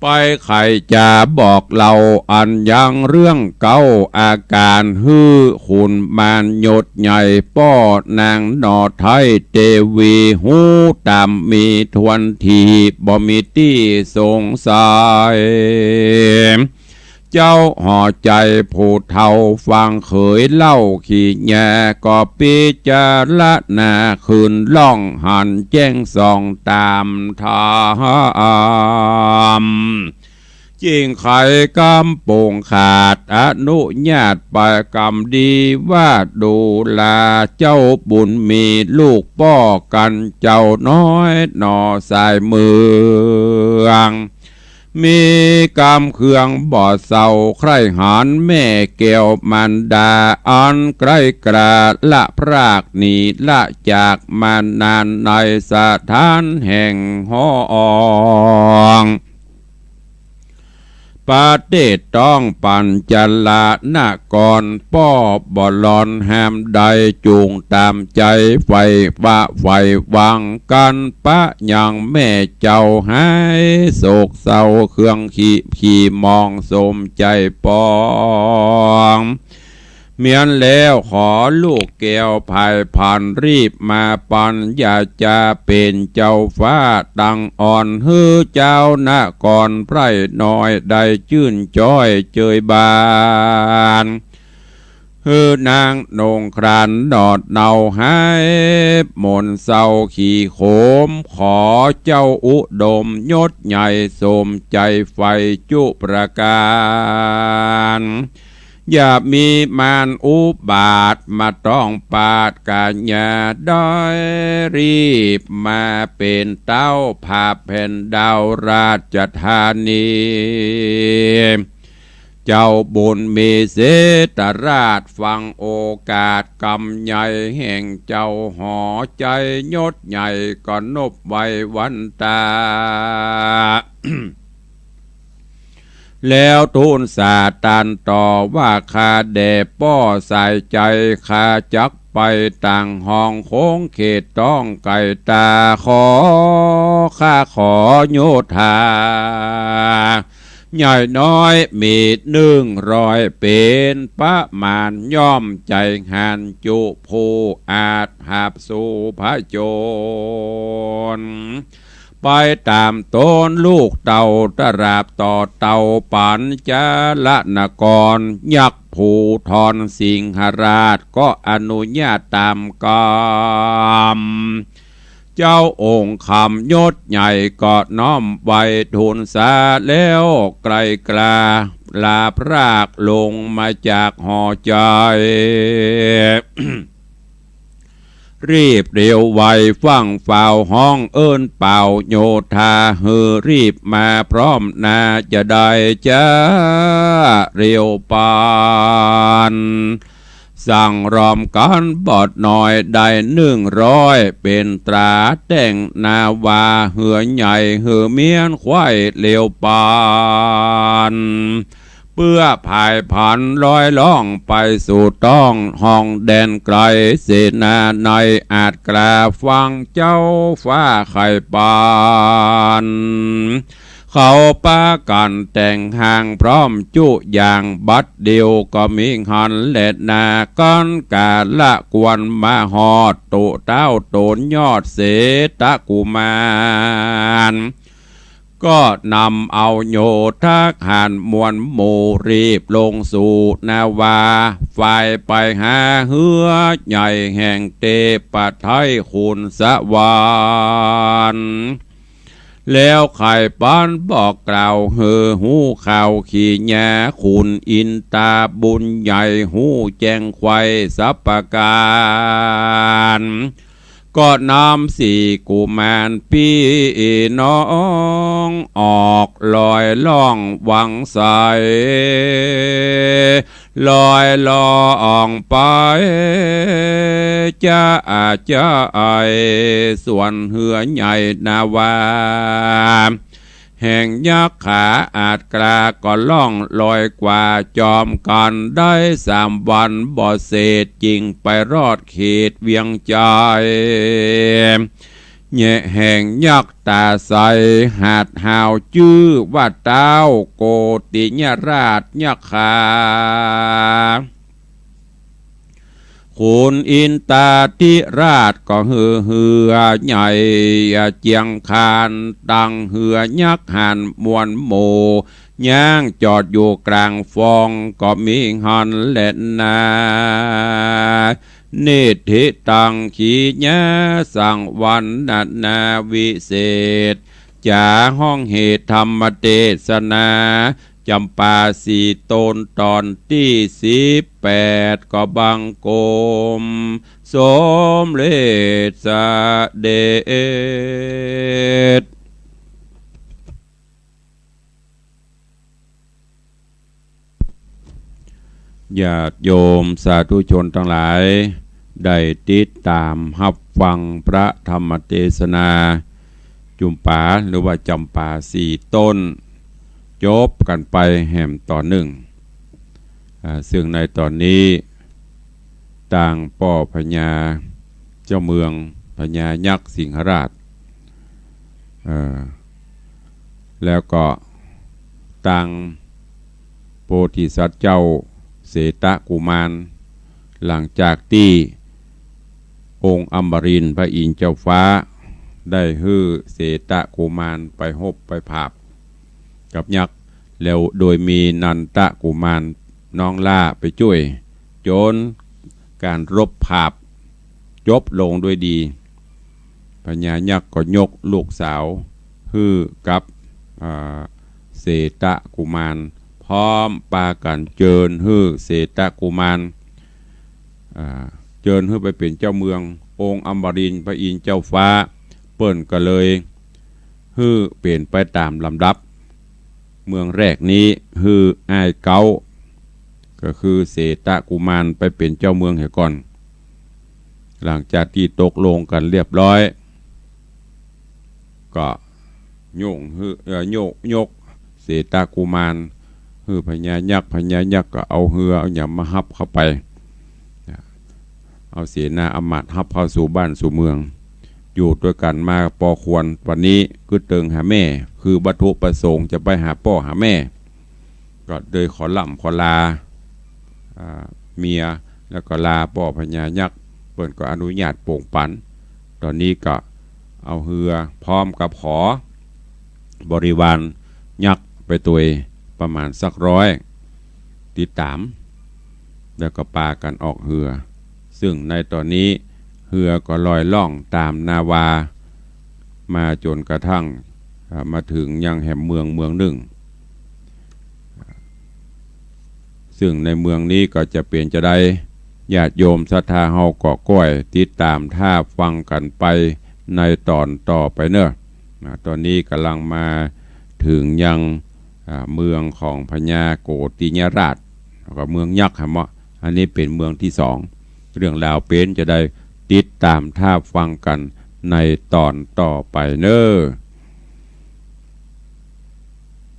ไปใค่จะบอกเล่าอันยังเรื่องเก๊าอาก๋าน หื้อขุนมารยศใหญ่ป้อนางหน่อไท้เตวี ฮู้ต๋ามมีทวนทีบ่มีตี้สงสัย เจ้าหอใจ๋ผู้เฒ่าฟังเขยเล่าขี้แยก็พิจารณาคืนล่องหันแจ้งส่องต๋ามธรรม จิ่งไขกำปงขาดอนุญาตไปกำดีว่าดูลา เจ้าบุญมีลูกป้อกั๋นเจ้าน้อยหน่อสายเมือง มีกำเคืองบ่เศร้าใคร่หันแม่แก้วมารดา อันไกลกล้าละพรากหนีละจากมานานในสถานแห่งห้อง ประเทศต้องปัญจลนคร ป้อบ่หล่อนห้ามได้จุ่งต๋ามใจ๋ใฝ่ว่าใฝ่หวังกั๋นปะยังแม่เจ้าหายโศกเศร้าเครื่องขี้ ขี้หมองสมใจ๋ปอง เมี้ยนแล้วขอลูกแก้วไพร่พันธุ์รีบมาปั๋น อย่าจะเป๋นเจ้าฟ้าตังอ่อน หื้อเจ้านครไพร่น้อยได้จื้นจ้อยเจยบาน หื้อนางนุ่งครานหนอดเหนาหายหม่นเศร้าขี้โขม ขอเจ้าอุดมยศใหญ่สมใจ๋ใฝ่จุประก๋าน อย่ามีมารอุบาทมาต้องปาดก๋า อย่าได้รีบมาเป๋นเต๊าผาแผ่นดาวราชธานี เจ้าบุญมีเศรษฐราชฟังโอกาสกำใหญ่แห่งเจ้าหอใจ๋ยศใหญ่ก็นบไหว้วันตา แล้วทูลสาตานต่อว่า ข้าแด่ป้อสายใจ๋ ข้าจักไปต่างห้องคงเขตต้องไกลต๋า ขอข้าขอโยธา ใหญ่น้อยมีหนึ่งร้อยเป๋นประมาณ ย่อมใจ๋หันจุผู้อาจหาบสู้ผจญ ไปต๋ามตนลูกเต้าตราบต่อเต้า ปัญจลนครยักษ์ภูธรสิงหราชก็อนุญาตต๋ามกำ เจ้าองค์คำยศใหญ่ก็น้อมไหว้ทูลสาแล้วไกลกล้า ลาพรากลงมาจากหอใจ๋ รีบเร็วไวฟั่งฟ้าวฮ้องเอิ้นเป่าโยธา หื้อรีบมาพร้อมนาจะได้จะเร็วปาน สั่งรอมกั๋นบ่น้อยได้หนึ่งร้อย เป๋นตราแต่งนาวา เฮือใหญ่หื้อเมี้ยนไขว้เร็วปาน เปื้อผายผันลอยล่องไปสู่ต้องห้องแดนไกล เสนาในอาจกล้าฟังเจ้าฟ้าใค่ปาน เขาปากั๋นแต่งห้างพร้อมจุอย่าง บัดเดี่ยวก็มีหันแลนา กั๋นกาละควรมาฮอด โตเต๊าโตนยอดเสตะกุมาร ก็นำเอาโยธกหาญมวลหมู่ รีบลงสู่นาวา ฝ่ายไปหาเฮือใหญ่แห่งเตปะไทยขุนสวรรค์ แล้วใค่ปานบอกกล่าวหื้อฮู้ข่าวขีญา ขุนอินตาบุญใหญ่ฮู้แจ้งไขว่สัปปะก๋าน ก็นำสี่กุมารปี้น้อง ออกลอยล่องหวังใส ลอยล่องไป จะอาจจะไอ ส่วนเฮือใหญ่นาวา แห่งยักขาอาจกล้าก็ล่องลอยกว่าจอมกั๋นได้สามวันบ่เสร็จ จึงไปรอดเขตเวียงจันทน์ แยะแห่งยักต๋าใส หาดหาวจื้อว่าเต๊าโกติยราชยักขา ขุนอินตาธิราชก็หื้อเฮือใหญ่เจียงคาน ตั้งเฮือยักหาญมวลหมู่ ย่างจอดอยู่กลางฟอง ก็มีหันแลนา นิทธิตังขีญาสังวรรณนาวิเศษ จ๋าฮ้องเหตุธรรมเตสนา จำปาสี่ตนต๋อนตี้สิบแปด ก็บังคมสมเร็จเสด็จ ญาติโยมสาธุชนตังหลาย ได้ติดต๋ามฮับฟังพระธรรมเตสนา จุมปาหรือว่าจ๋ำปาสี่ต้น จบกั๋นไปแหมต๋อนนึ่ง อ่า ซึ่งในต๋อนนี้ ตางป้อพญาเจ้าเมือง พญายักษ์สิงหราช เอ่อ แล้วก็ตางโพธิสัตว์เจ้าเสตะกุมาร หลังจากตี้องค์อมรินทร์พระอินทร์เจ้าฟ้า ได้หื้อเสตะกุมารไปฮบไปผาบกับยักษ์ แล้วโดยมีนันทะกุมารน้องหล้าไปจ้วย จ๋นก๋านรบผาบจบลงด้วยดี พญายักษ์ก็ยกลูกสาวหื้อกับ อ่า เสตะกุมาร พร้อมปากั๋นเจิญหื้อเสตะกุมาร อ่า เจิญหื้อไปเป๋นเจ้าเมือง องค์อมรินทร์พระอินทร์เจ้าฟ้า เปิ้นก็เลยหื้อเป๋นไปต๋ามลำดับ เมืองแรกนี้หื้ออ้ายเก๊า ก็คือเสตะกุมารไปเป๋นเจ้าเมืองเหียก่อน หลังจากตี้ตกลงกั๋นเรียบร้อย ก็โย่งหื้อ เอ่อ โยก ยกเสตะกุมารหื้อพญายักษ์ พญายักษ์ก็เอาเฮือเอาหยังมาฮับเข้าไป เอาเสนาอำมาตย์ฮับเข้าสู่บ้านสู่เมือง อยู่ตวยกั๋นมาปอควร วันนี้กึ๊ดเติงหาแม่ คือวัตถุประสงค์จะไปหาป้อหาแม่ ก็เลยขอล่ำขอลา อ่า เมีย แล้วก็ลาป้อพญายักษ์ เปิ้นก็อนุญาตโป่งปั๋น ต๋อนนี้ก็เอาเฮือพร้อมกับขอบริวารยักษ์ไปตวยประมาณสักร้อย ติดต๋าม แล้วก็ปากั๋นออกเฮือ ซึ่งในต๋อนนี้เฮือก็ลอยล่องต๋ามนาวา มาจ๋นกระทั่ง อ่า มาเถิงยังแหมเมืองเมืองนึ่ง ซึ่งในเมืองนี้ก็จะเป๋นจาใด ญาติโยมศรัทธาเฮาก็ก้อยติดต๋ามถ้าฟังกั๋นไปในต๋อนต่อไปเนาะ อ่า ต๋อนนี้ก่ำลังมาเถิงยัง อ่า เมืองของพญาโกติยราช แล้วก็เมืองยักษ์หะเมาะ อันนี้เป๋นเมืองตี้สอง เรื่องราวเป๋นจาใด ติดต๋ามถ้าฟังกั๋นในต๋อนต่อไปเนาะ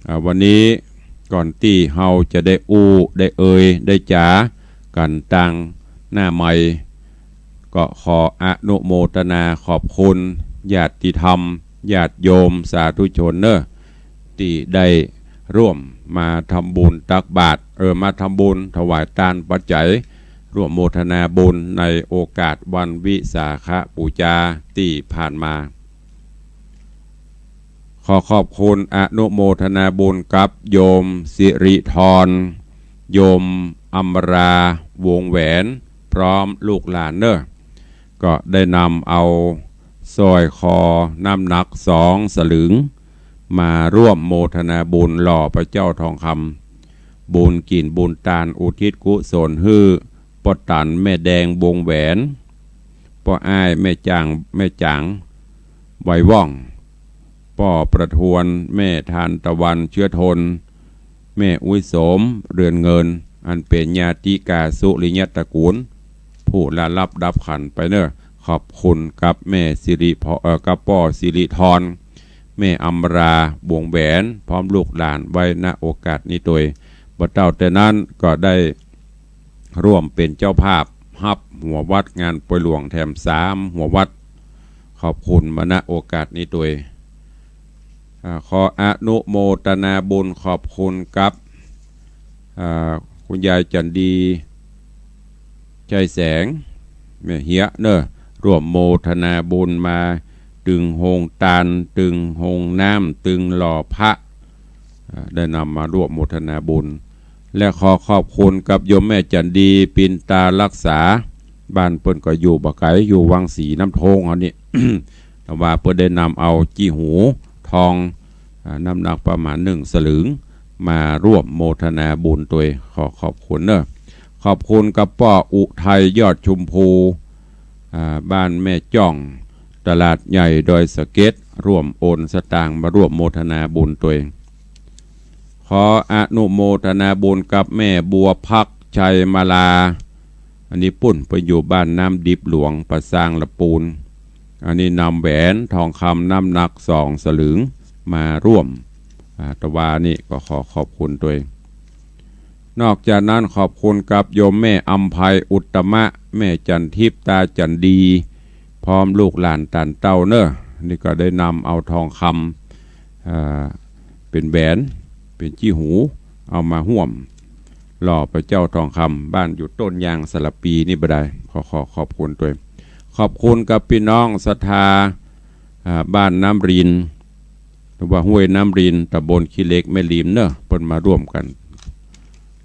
อ่า วันนี้ ก่อนตี้เฮาจะได้อู้ ได้เอ่ย ได้จ๋ากั๋นตางหน้าไมค์ ก็ขออนุโมทนาขอบคุณญาติธรรม ญาติโยมสาธุชนเน่อ ตี้ได้ร่วมมาทำบุญตักบาตร เออ มาทำบุญถวายตานปัจจัย ร่วมโมทนาบุญในโอกาสวันวิสาขบูชาตี้ผ่านมา ขอขอบคุณอนุโมทนาบุญกับโยมสิริธร โยมอำมรา วงศ์แหวน พร้อมลูกหลานเน่อ ก็ได้นำเอาสร้อยคอน้ำหนักสองสลึง มาร่วมโมทนาบุญหล่อพระเจ้าทองคำ บุญกิ๋นบุญตานอุทิศกุศลหื้อป้อตันแม่แดงวงศ์แหวน ป้ออ้ายแม่จ๋าง แม่จ๋าง ไหวว่อง ป้อประทวน แม่ทานตะวันเชื้อทน แม่อุ๊ยโสมเรือนเงิน อันเป๋นญาติกาสุริยตระกูล ผู้ละลับดับขันธ์ไปเน่อ ขอบคุณกับแม่สิริพร เอ่อ กับป้อสิริธร แม่อำมรา วงศ์แหวน พร้อมลูกหลานไว้ ณ โอกาสนี้ตวย บ่เต้าแต่นั้นก็ได้ร่วมเป๋นเจ้าภาพฮับหัววัดงานปอยหลวงแถมสามหัววัด ขอบคุณมา ณ โอกาสนี้ตวย อ่า ขออนุโมทนาบุญขอบคุณกับ อ่า คุณยายจันดี ชัยแสง แม่เฮียเน่อ ร่วมโมทนาบุญมา ตึงโฮงตาน ตึงโฮงน้ำ ตึงหล่อพระ อ่า ได้นำมาร่วมโมทนาบุญ และขอขอบคุณกับโยมแม่จันดี ปินตารักษา บ้านเปิ้นก็อยู่บ่ไก๋ อยู่วังสีน้ำโท้งเฮานี่ แต่ว่าเปิ้นได้นำเอาจี้หูทอง อ่า น้ำหนักประมาณหนึ่งสลึง มาร่วมโมทนาบุญตวย ขอขอบคุณเน่อ ขอบคุณกับป้ออุทัยยอดชมพู อ่า บ้านแม่จ้อง ตลาดใหญ่ดอยสะเก็ด ร่วมโอนสตางค์มาร่วมโมทนาบุญตวย ขออนุโมทนาบุญกับแม่บัวพัก ชัยมาลา อันนี้ปุ้นไปอยู่บ้านน้ำดิบหลวง ป่าซางละปูน อันนี้นำแหวนทองคำน้ำหนักสองสลึงมาร่วม อ่า ตะวานี่ก็ขอขอบคุณตวย นอกจากนั้นขอบคุณกับโยมแม่อำไพอุตตมะ แม่จันทิพย์ ตาจันดี พร้อมลูกหลานตานเต้าเน่อ นี่ก็ได้นำเอาทองคำ อ่า เป๋นแหวน เป๋นจี้หู เอามาฮ่วมหล่อพระเจ้าทองคำ บ้านอยู่ต้นยางสารภีนี่บ่ดาย ขอ ขอขอบคุณตวย ขอบคุณกับปี้น้องศรัทธา อ่า บ้านน้ำริน หรือว่าห้วยน้ำริน ตำบลขี้เหล็กแม่ริมเน่อ เปิ้นมาร่วมกั๋น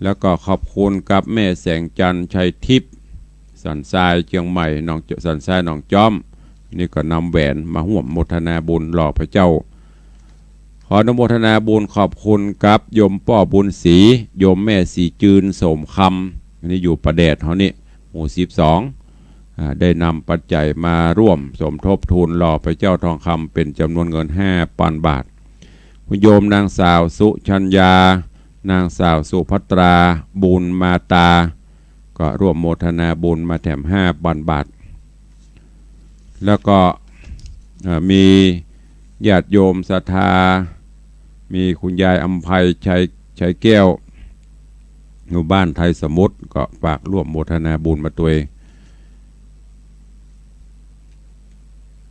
แล้วก็ขอบคุณกับแม่แสงจันทร์ ชัยทิพย์ สันทรายเจียงใหม่ หนอง สันทรายหนองจ๊อม นี่ก็นำแหวนมาฮ่วมโมทนาบุญหล่อพระเจ้า ขออนุโมทนาบุญขอบคุณกับโยมป้อบุญศรี โยมแม่ศรีจืน โสมคำ อันนี้อยู่ป่าแดดเฮานี่ หมู่สิบสอง อ่า ได้นำปัจจัยมาร่วมสมทบทุนหล่อพระเจ้าทองคำเป๋นจ๋ำนวนเงินห้าปันบาท คุณโยมนางสาวสุชัญญา นางสาวสุภัตรา บุญมาตา ก็ร่วมโมทนาบุญมาแถมห้าปันบาท แล้วก็ อ่า มีญาติโยมศรัทธา มีคุณยายอำไพ ชัย ชัยแก้ว อยู่บ้านไทยสมุทร ก็ฝากร่วมโมทนาบุญมาตวย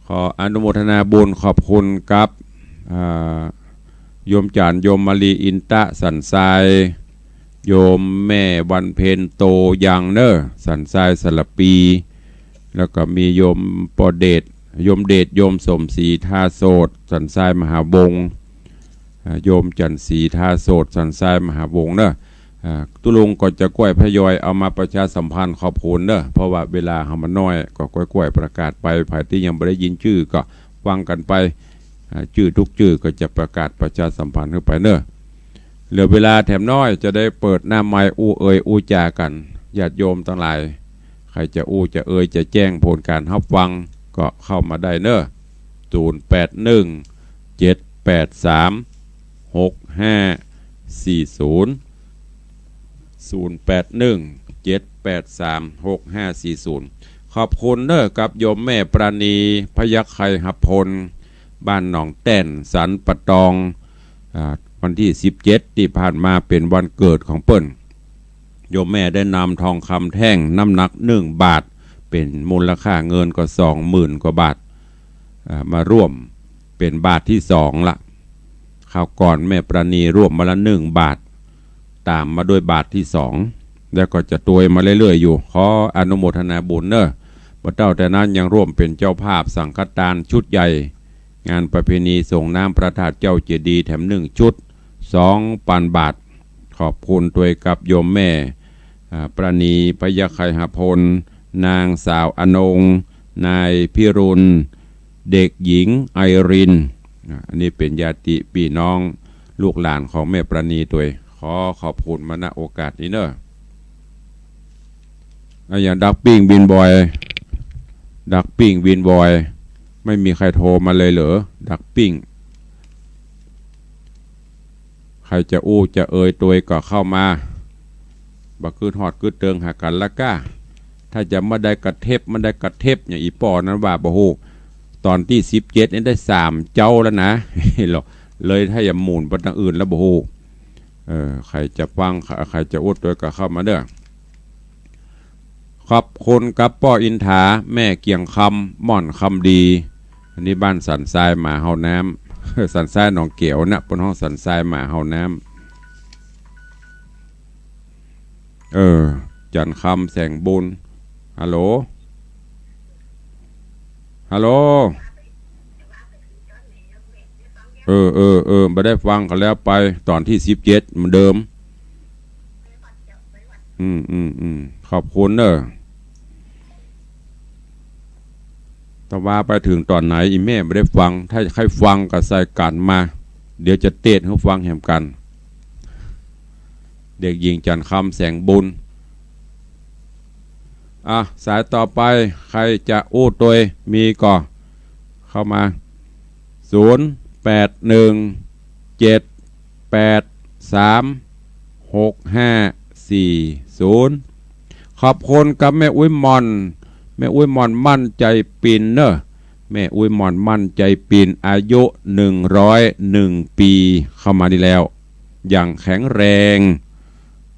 ขออนุโมทนาบุญขอบคุณกับ อ่า โยมจันทร์ โยมมาลี อินตะ สันทราย โยมแม่วันเพ็ญ โตยังเน่อ สันทรายสารภี แล้วก็มีโยมป้อเดช โยมเดช โยมสมศรีท่าโสด สันทรายมหาวงศ์ อ่า โยมจันทร์ศรีท่าโสด สันทรายมหาวงศ์เน่อ อ่า ตุ๊ลุงก็จะก้วยทยอยเอามาประชาสัมพันธ์ขอบคุณเน่อ เพราะว่าเวลาเฮามันน้อย ก็ก้วยๆประกาศไป ใผตี้ยังบ่ได้ยินจื้อก็ฟังกั๋นไป อ่า จื้อทุกจื้อก็จะประกาศประชาสัมพันธ์หื้อไปเน่อ เหลือเวลาแถมน้อย จะได้เปิดหน้าไมค์อู้เอ่ยอู้จ๋ากั๋น ญาติโยมตังหลาย ใผจะอู้จะเอ่ยจะแจ้งผลก๋านฮับฟัง ก็เข้ามาได้เน่อ ศูนย์แปดหนึ่ง เจ็ดแปดสาม หกห้าสี่ศูนย์ ศูนย์แปดหนึ่ง เจ็ดแปดสาม หกห้าสี่ศูนย์ ขอบคุณเน่อกับโยมแม่ปราณี พยัคฆ์ไครหพล บ้านหนองแต้น สันป่าตอง อ่า วันตี้สิบเจ็ดตี้ผ่านมาเป๋นวันเกิดของเปิ้น โยมแม่ได้นำทองคำแท่งน้ำหนักหนึ่งบาท เป๋นมูลค่าเงินก็สองหมื่นกว่าบาท อ่า มาร่วมเป๋นบาทตี้สองละ คราวก่อนแม่ปราณีร่วมมาละหนึ่งบาท ต๋ามมาด้วยบาทตี้สอง แล้วก็จะตวยมาเรื่อยๆ อยู่ ขออนุโมทนาบุญเน่อ บ่เต้าแต่นั้นยังร่วมเป๋นเจ้าภาพสังฆทานชุดใหญ่ งานประเพณีส่งน้ำพระธาตุเจ้าเจดีย์แถมหนึ่งชุด สองปันบาท ขอบคุณตวยกับโยมแม่ อ่า ปราณี พยาไคหพล นางสาวอนง นายพิรุณ เด็กหญิงไอริน อ่า อันนี้เป๋นญาติปี้น้องลูกหลานของแม่ปราณีตวย ขอขอบคุณมา ณ โอกาสนี้เน่อ อะ อย่างดักปิ้งบินบอย ดักปิ้งบินบอย ไม่มีใครโทรมาเลยเหรอ ดักปิ้ง ใครจะอู้จะเอ่ยตวยก็เข้ามา บ่กึ๊ดฮอดกึ๊ดเติงหากั๋นละก้า ถ้าจะมาได้กระเท็บ มาได้กระเท็บ อย่างอี่ป้อนั้นว่าบ่ฮู้ ต๋อนตี้สิบเจ็ดนี่ได้สามเจ๊าแล้วนะ เลยถ้าอย่าหมุนไปตางอื่นแล้วบ่ฮู้ เออ ใครจะฟัง ใครจะอู้ตวยก็เข้ามาเน่อ ขอบคุณกับป้ออินถา แม่เกียงคำ ม่อนคำดี อันนี้บ้านสันทรายหมาเห่าน้ำ สันทรายหนองเก๋วนะ เปิ้นฮ้องสันทรายหมาเห่าน้ำ เออ จันทร์คำ แสงบุญ ฮัลโหล ฮัลโหล เออ เออ เออ บ่ได้ฟังก็แล้วไป ต๋อนตี้สิบเจ็ดเหมือนเดิม อืม อืม อืม ขอบคุณเน่อ แต่ว่าไปเถิงต๋อนไหน อี่แม่บ่ได้ฟัง ถ้าใค่ฟังก็ใส่กั๋นมา เดี๋ยวจะเตสน์หื้อฟังแหมกั๋น เด็กหญิงจันทร์คำ แสงบุญ อ่ะ สายต่อไป ใครจะอู้ตวย มีก็เข้ามา ศูนย์ แปด หนึ่ง เจ็ด แปด สาม หก ห้า สี่ ศูนย์ ขอบคุณกับแม่อุ๊ยหม่อน แม่อุ๊ยหม่อนมั่นใจปินเน่อ แม่อุ๊ยหม่อนมั่นใจปิน อายุหนึ่งร้อยหนึ่งปี เข้ามานี่แล้ว อย่างแข็งแรง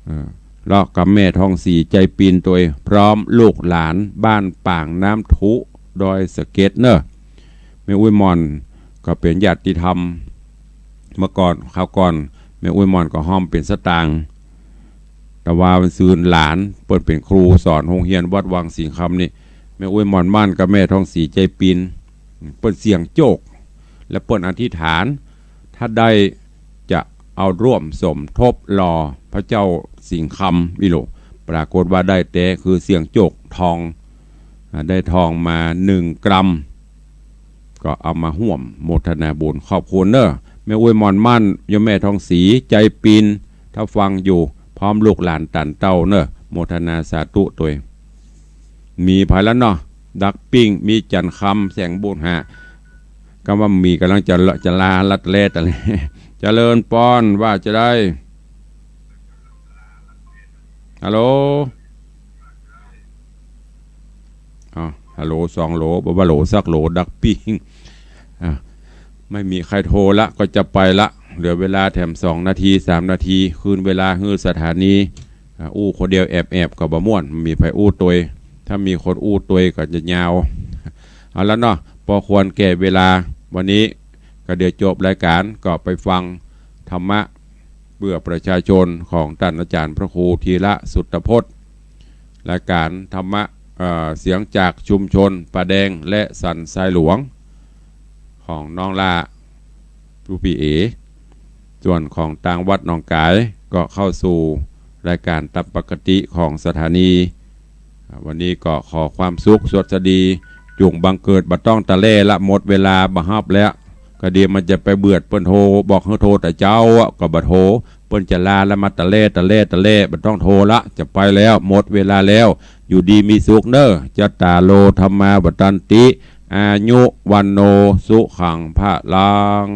เออ แล้วกับแม่ทองศรีใจปินตวย พร้อมลูกหลานบ้านปางน้ำทุ ดอยสะเก็ดเน่อ แม่อุ๊ยหม่อนก็เป๋นญาติธรรม เมื่อก่อน คราวก่อน แม่อุ๊ยหม่อนก็ฮ้อมเป๋นสตางค์ แต่ว่ามันซืนหลาน เปิ้นเป๋นครูสอนโฮงเฮียนวัดวังสิงห์คำนี่ แม่อุ๊ยหม่อนมั่นกับแม่ทองศรีใจปิน เปิ้นเสี่ยงโจค และเปิ้นอธิษฐาน ถ้าได้จะเอาร่วมสมทบหล่อพระเจ้าสิงห์คำอี้โหละ ปรากฏว่าได้แต๊ คือเสี่ยงโจคทอง อ่า ได้ทองมาหนึ่งกรัม ก็เอามาฮ่วมโมทนาบุญ ขอบคุณเน่อ แม่อุ๊ยหม่อนมั่น โยมแม่ทองศรีใจปิน ถ้าฟังอยู่ พร้อมลูกหลานตันเต้าเน่อ โมทนาสาธุตวย มีใผละเนาะ ดักปิ้ง มีจันทร์คำ แสงบุญหะ กำว่ามี ก่ำลังจะ จะลาลัดแลตะแล เจริญปอน ว่าจะได้ ฮัลโหล อ้าว ฮัลโหลสองโหล บ่ว่าโหลสักโหล ดักปิ้ง อ่ะ ไม่มีใครโทรละ ก็จะไปละ เหลือเวลาแถมสองนาที สามนาที คืนเวลาหื้อสถานี อ่ะ อู้คนเดียวแอบๆ ก็บ่ม่วน มีใผอู้ตวย ถ้ามีคนอู้ตวยก็จะยาว เอาละเนาะ พอควรแก่เวลา วันนี้ก็เดี๋ยวจบรายการ ก็ไปฟังธรรมะ เพื่อประชาชนของต้านอาจ๋ารย์พระครูธีระสุตพจน์ รายการธรรมะ เอ่อ เสียงจากชุมชนป่าแดงและสันทรายหลวง ของน้องล่า ผู้ปี้เอ๋ ส่วนของตางวัดหนองก๋าย ก็เข้าสู่รายการต๋ามปกติของสถานี อ่า วันนี้ก็ขอความสุขสวัสดี จุ่งบังเกิด บ่ต้องตะแล่ละ หมดเวลา บ่ฮับแล้ว ก็ดีมันจะไปเบือดเปิ้นโทร บอกหื้อโทรแต่เจ๊าอะ ก็บ่โทร เปิ้นจะลาแล้วมาตะแล่ ตะแล่ ตะแล่ บ่ต้องโทรละ จะไปแล้ว หมดเวลาแล้ว อยู่ดีมีสุขเน่อ จัตตาโร ธัมมา วัฑฒันติ อายุ วัณโณ สุขัง พะลัง